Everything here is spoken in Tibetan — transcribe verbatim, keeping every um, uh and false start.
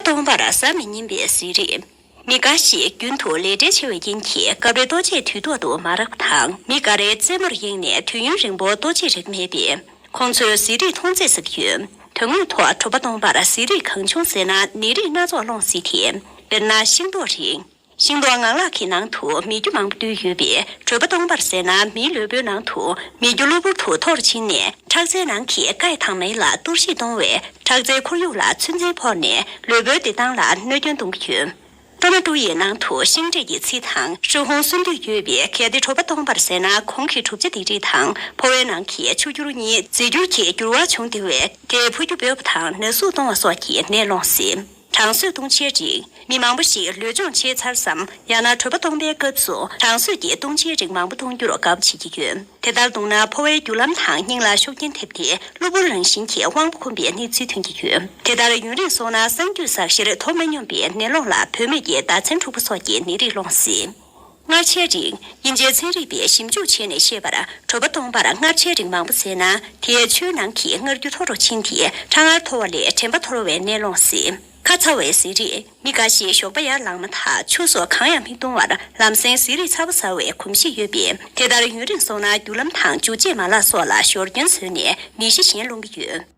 སྟོང་པར་ཟ་མི་ཉན་པའི་ཟས་རིགས། མི་འགའ་ཞིག་རྒྱུན་དུ་ལས་བྲེལ་ཆེ་བའི་རྐྱེན་གྱིས་སྐབས་རེ་ལྟོ་ཆས་དུས་ཐོག་ཏུ་མ་རག་པ་དང་། མི་འགའ་རེའི་རྩེད་མོར་གཡེངས་ནས་དུས་ཡུན་རིང་པོ་ལྟོ་ཆས་རེག་མེད་པས། ཁོང་ཚོའི་ཟས་རིགས་མཐོང་ཚད་ཟ་གི་ཡོད། དོན་དངོས་ཐོག་དྲོ་པ་སྟོང་པར་ཟས་རིགས་གང་བྱུང་ཟས་ན་ནད་རིགས་སྣ་ཚོགས་སློང་སྲིད་དེ། དཔེར་ན། ཤིང་ཏོག་རིགས། ཤིང་ཏོག་ངང་ལག་གི་ནང་དུ་མེ་རྒྱུ་མང་པོ་འདུས་ཡོད་པས། དྲོ་པ་སྟོང་པར་ཟས་ན་མིའི་ལུས་པོའི་ནང་དུ་མེ་རྒྱུ་གློ་བུར་དུ་འཐོར་ཕྱིན་ནས། ཁྲག་རྩའི་ནང་གི་སྐད་དང་མེ་ལ་གཏོར་བཤིག་གཏོང་བས། ཁྲག་རྩའི་ཁོར་ཡུག་ལ་ཚོད་འཛིན་ཕོག་ནས། ལུས་པོའི་བདེ་ཐང་ལ་གནོད་སྐྱོན་གཏོང་གི་ཡོད། ཊོ་མ་ཊོ་ཡི་ནང་དུ་ཤིང་འབྲས་ཀྱི་ཚིལ་དང་ཧྲུན་ཧུང་སོན་འདུས་ཡོད་པས། གལ་ཏེ་དྲོ་པ་སྟོང་པར་ཟས་ན། ཁོང་གི་གྲུབ་ཆ་སྡིག་སྒྲིབ་དང་ཕོ་བའི་ནང་གི་ཆུ་སྐྱུར་གཉིས་རྫས་འགྱུར་གྱི་འགྱུར་བ་བྱུང་སྟེ། བས་དེས་ཕོ་རྒྱུ་སྦོས་པ་དང་ན་ཟུག་གཏོང་བ་སོགས་ཀྱི་ནད་སློང་སྲིད། གྲང་གསོས་བཏུང་བྱའི་རིགས། མི་མང་པོ་ཞིག་ལུས་སྦྱོང་བྱས་ཚར་སམ། ཡང་ན་དྲོ་པ་སྟོང་པའི་སྐབས་སུ་གྲང་གསོས་ཀྱི་བཏུང་བྱའི་རིགས་མང་པོ་བཏུང་རྒྱུར་དགའ་པོ་བྱེད་ཀྱི་ཡོད། དེ་ལྟར་བཏུང་ན་ཕོ་བའི་རྒྱུ་ལམ་དང་སྙིང་ལ་ཤུགས་རྐྱེན་ཐེབས་ཏེ། གློ་བུར་རང་བཞིན་གྱིས་དབང་པོ་འཁུམས་པའི་གནས་ཚུལ་ཐོན་གྱི་ཡོད། དེ་ལྟར་ཡུན་རིང་སོང་ན་གསང་རྒྱུད་ཟག་བཤེར་དོ་མི་སྙོམས་པའི་ནད་སློང་ལ། བུད་མེད་ཀྱི་ཟླ་མཚན་འཁྲུག་པ་སོགས་ཀྱི་ནད་རིགས་སློང་སྲིད། མངར་ཆའི་རིགས། དབྱིན་ཇིའི་ཚན་རིག་པས་ཞིབ་འཇུག་བྱས་ནས་བཤད་པར། དྲོ་པ་སྟོང་པར་མངར་ཆའི་རིགས་མང་པོ་ཟས་ན། དེས་ཆུའི་ནང་གི་མངར་རྒྱུ་མཐོ་རུ་ཕྱིན་ཏེ། ཁྲག་མངར་མཐོ་བ་ལས་དྲན་པ་འཐོར་བའི་ནད་སློང་སྲིད། ཁ་ཚ་བའི་ཟས་རིགས། མི་འགའ་ཞིག་ཞོགས་པ་ཡར་ལངས་མ་ཐག་ཆུ་སོགས་གང་ཡང་མི་བཏུང་བར། ལམ་སེང་ཟས་རིགས་ཚ་པོ་ཟ་བའི་གོམས་གཤིས་ཡོད་པས། དེ་ལྟར་ཡུན་རིང་སོང་ན་རྒྱུ་ལམ་དང་འཇུ་བྱེད་མ་ལག་སོགས་ལ་ཞོར་སྐྱོན་བཟོས་ནས་ནད་གཞི་གཞན་སློང་གི་ཡོད།